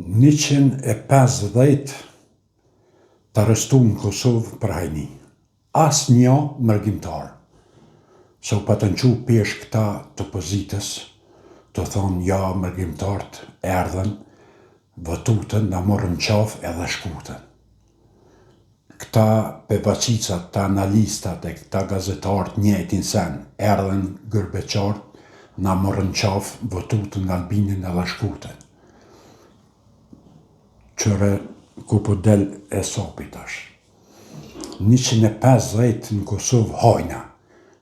150 të arrestum në Kosovë për hajni. Asnjë mërgimtar. Se u patën çu peshë këta të opozitës, tu thonë ja mërgimtarët erdhën, votutën, na morën n'qafë edhe shkutën. Këta pevaçicat, këta analistat e këta gazetarët njëjtin sen, erdhën gyrbeçarët, na morën n'qafë, votutën Albinin edhe shkutën. Qyre ku po del hesapi tash. 150 në Kosovë hajna,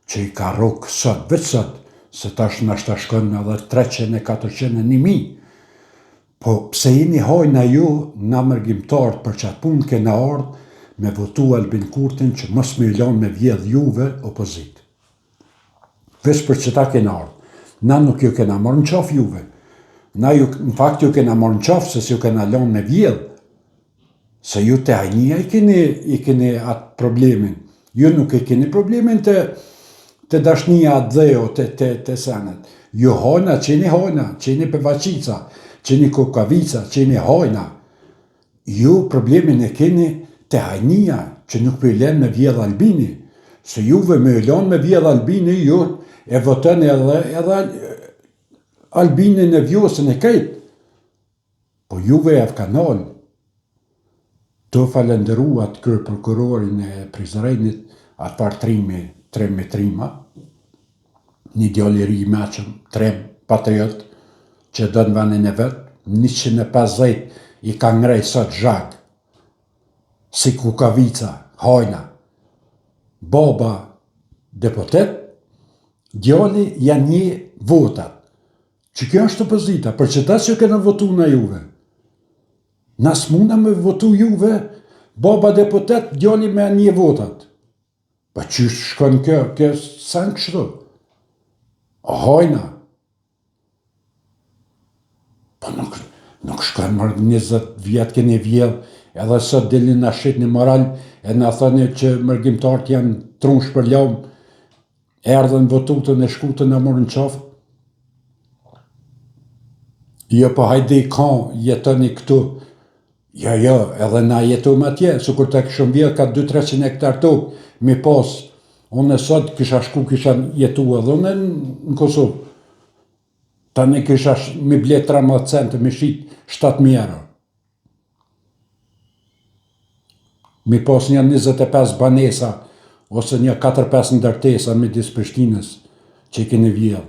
që i ka rrok sot, veç sot, se tash nashta shkon edhe 300 e 400 e 1000. Po pse jeni hajna ju, na mërgimtarët për qatë punë kena ardhë me votu Albin Kurtin që mos me ju lanë me vjedh juve opozitë. Veç për qëta kena ardhë. Na nuk ju kena marrë në qafë juve. Na ju, në fakt ju kena marrë në qafë se s'ju kena lanë me vjedh. Se ju te hajnia i keni, i keni atë problemin. Ju nuk e keni problemin te, te dashnia atdheu, te, te, te senet. Ju hajna, qeni hajna, qeni pevaçica, qeni kukavica, qeni hajna. Ju problemin e keni te hajnia që nuk po ju len me vjedh Albini, se juve me ju lon me vjedh Albini ju e votoni edhe edhe Albinin e Vjosën e krejt. Po juve jav ka nal. Tu falenderu atë kryeprokurorin e Prizrenit, atë farë trimi, trim me trima, një djalë i ri i meçëm, trim, patriot, që don vendin e vet, 150 i ka ngrej sot zhag, si kukavica, hajna. Baba deputet, djali janë një votat. Që kjo është opozita, për qëta s'ju kena votu na juve. Na s'muna me votu juve, baba deputet, djali me një votat. Pa qysh shkon kjo, kjo sen kështu. Hajna. Po nuk, nuk shkon më 20 vjet keni vjedh, edhe sot dilni na shitni moral, e na thoni që mërgimtarët janë tru shpërlam, erdhën votutën e shkutën na morën qafë. Jo, po hajde i ka, jetoni këtu. Jo, jo, edhe na jetojmë atje, sikur të kishëm vjedh ka 2-300 hektar tokë, mi pas, unë sot kisha shku, kisha jetu edhe unë në Kosovë. Tani kisha mi ble 13 cent, mi shit 7.000 euro. Mi pas një 25 banesa, ose një 4-5 ndërtesa midis Prishtinës, që i keni vjedh.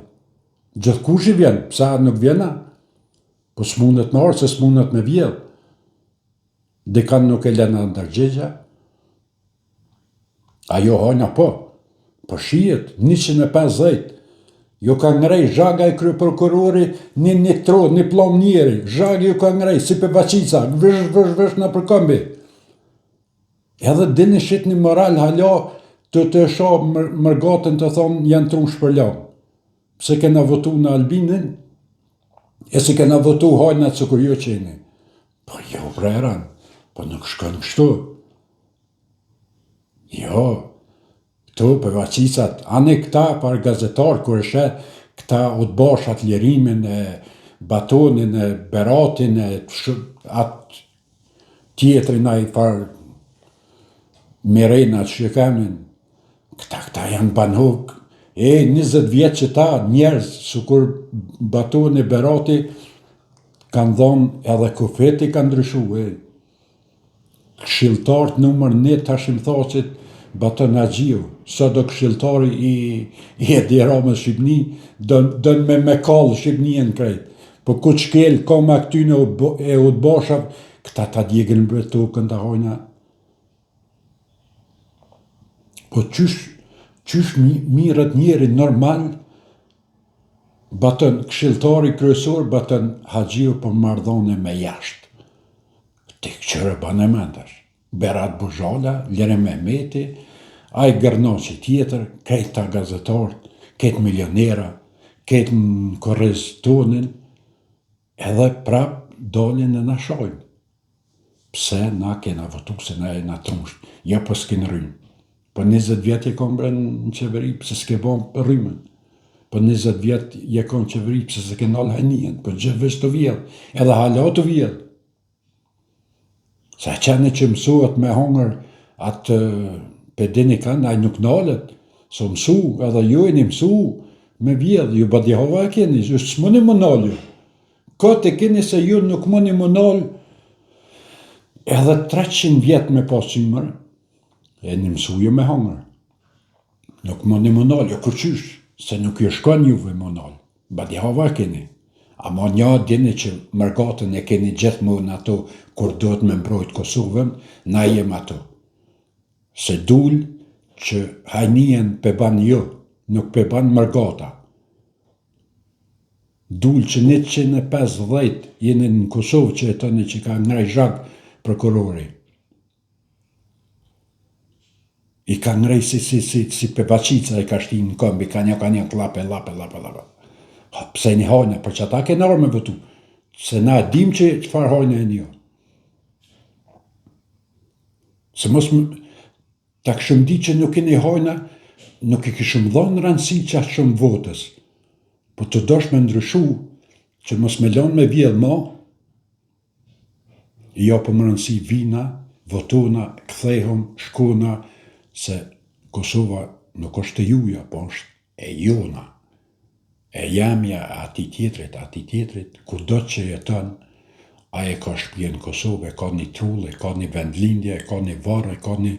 Gjithkush i vjen, pse nuk vjen a? Po s'mundet me ardhë, se s'mundet me vjedh. Dikan nuk e lënë ndërgjegja. Ajo hajna po, po shihet, 150. Ju ka ngrej zhaga e kryeprokurori një një tro, një plom njeri. Zhag ju ka ngrej, si pevaçica, vësh, vësh, vësh nëpër këmbi. Edhe dilni shitni moral hala të të sha mërgatën të thonë janë tru shpërlam. Pse kena votu në Albinin, e si kena votu hajnat sikur ju qeni. Po jo, breran, po nuk shkon kështu. Jo, këtu pevaçicat, ani këta par gazetar, kur e sheh këta udbashat lirimin e Batonin e Beratin e atë tjetrin ai far Mirena që e kemin, këta këta janë banhok, e 20 vjet që ta njerëz, sikur Batoni Berati, kanë dhonë edhe kufit i kanë ndryshu, e. Këshilltarët numër një të Hashim Thaçit, Baton Haxhiu, sot do këshilltari i, i Edi Ramës Shqipni, do, do me me kallë Shqipnien krejt. Po ku të shkel koma këtyne e udbashav, këta ta djegën bre tokën të hajna. Po qysh, qysh mirret njeri normal, Baton, këshilltari kryesor Baton Haxhiu për marrëdhënie me jashtë. Ti këqyre bane mend tash. Berat Buzhala, Lirim Mehmeti, ai Gërnoqi tjetër, krejt ta gazetarët, krejt milionera, krejt në kurriz tonin, edhe prap dalin e na shajnë. Pse na kena votu, se na jena trusht, jo po s'kin rrymë. Po 20 vjet je kon bre në qeveri, pse s'ke bo rrymën? Po 20 vjet je kon në qeveri, pse s'e ke nalë hajnien? Po gjithë veç tu vjedh, edhe hala tu vjedh. Sa qeni që mësohet me hongër atë pe dini kanë, ai nuk nalet, se u mësu, edhe ju jeni mësu me vjedh, ju badihava e keni, ju s'muni m'u nal ju. Kot e keni se ju nuk muni m'u nal edhe 300 vjet me pas ymër, jeni mësu ju me hongër. Nuk muni m'u nal, jo kërqysh, se nuk ju shkon juve m'u nal. Badihava e keni. Ama nja dini që mërgatën e keni gjithmonë ato kur duhet me mbrojt Kosovën, na jem ato. Se dul që hajnien pe ban ju, nuk pe ban mërgata. Dul që 150 jeni në Kosovë që jetoni që ka ngrej zhag prokurori. I ka ngrej si si si si pevaçica i ka shti në këmbë, i ka një ka një llape llape llape llape. Ha, pse jeni hajna, për qata kena ardhë me votu. Se na e dim që çfarë hajna jeni jo. Se mos më, ta kishëm di që nuk jeni hajna, nuk i kishëm dhonë rëndësi qaq shumë votës. Po të dosh me ndryshu, që mos me lanë me vjedh ma, I japëm rëndësi vina, votona, kthehëm, shkona, se Kosova nuk është e juja, po është e jona. E jemja e atij tjetrit, atij tjetrit, kudo që jeton, ai e ka shpijën në Kosovë, e ka një trull, e ka një vendlindje, e ka një varr, e ka një,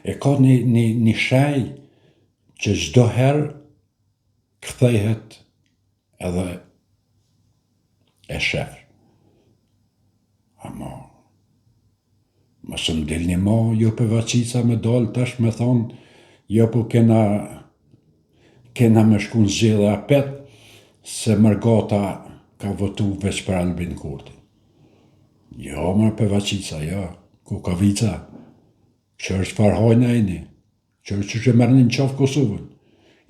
e ka një, një, një shenjë që çdo herë kthehet edhe e shef. Ama, mos më dilni mo, jo pevaçica me dalë tash me thonë, jo po kena, kena me shku në zgjedhje apet, se mërgata ka votu veç për Albin Kurtin. Jo, more pevaçica, jo, kukavica, që është çfarë hajna jeni, Që qysh e merrni në qafë Kosovën.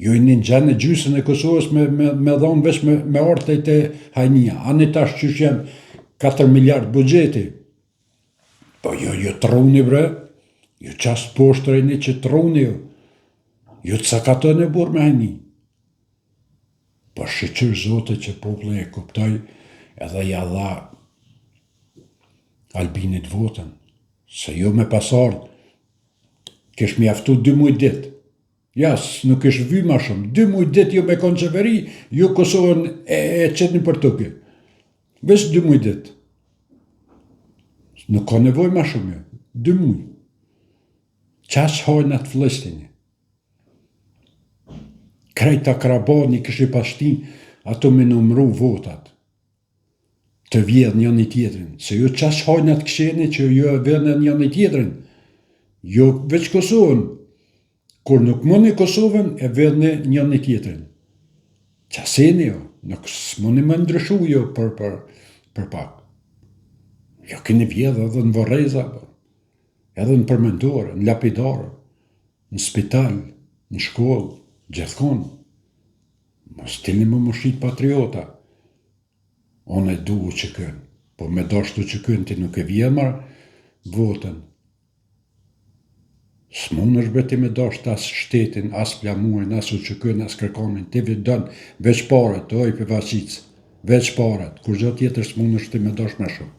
Ju jeni në gjendje gjysën e Kosovës me, me, me dhonë veç me, me ardhë te hajnia. Ani tash qysh janë 4 miliard buxheti. Po jo, jo të rruni bre. Jo qaq t'poshtër jeni që të rruni jo. Jo të sakatoni burrë me hajni. Po shyqyr Zotit që populli e kuptoi edhe ja dha Albinit votën. Se jo me pas ardhë Kish mjaftu dy muj dit. Ja, nuk kish vy ma shumë. Dy muj dit ju me kon qeveri, ju Kosovën e, e qitni për toke. Veç dy muj dit. Nuk ka nevoj ma shumë jo. Dy muj. Qaq hajna të flliqt jeni. Krejt akrabanë i kishi pas shti ato me numru votat. të vjedh njëni tjetrin, se ju qaq hajna të këqij jeni që ju e vjedhni njëni tjetrin, jo veç Kosovën, kur nuk mundni Kosovën e vjedhni njëni tjetrin. Qaq jeni jo, nuk s'mundni me ndryshu jo për, për, për pak. Jo keni vjedhë edhe në vorreza, po. edhe në përmendore, në lapidare, në spital, në shkollë, gjithkund. Mos dilni më m'u shit patriota. Unë e du UÇK-në. Po me dasht UÇK-në ti nuk e vjedh more votën. S'munësh bre ti me dasht as shtetin, as flamurin, as UÇK-në, as kërkanin. Ti don veç paret, oj pevaçicë. Veç paret. Kurgjo tjetër s'munësh ti me dasht ma shumë.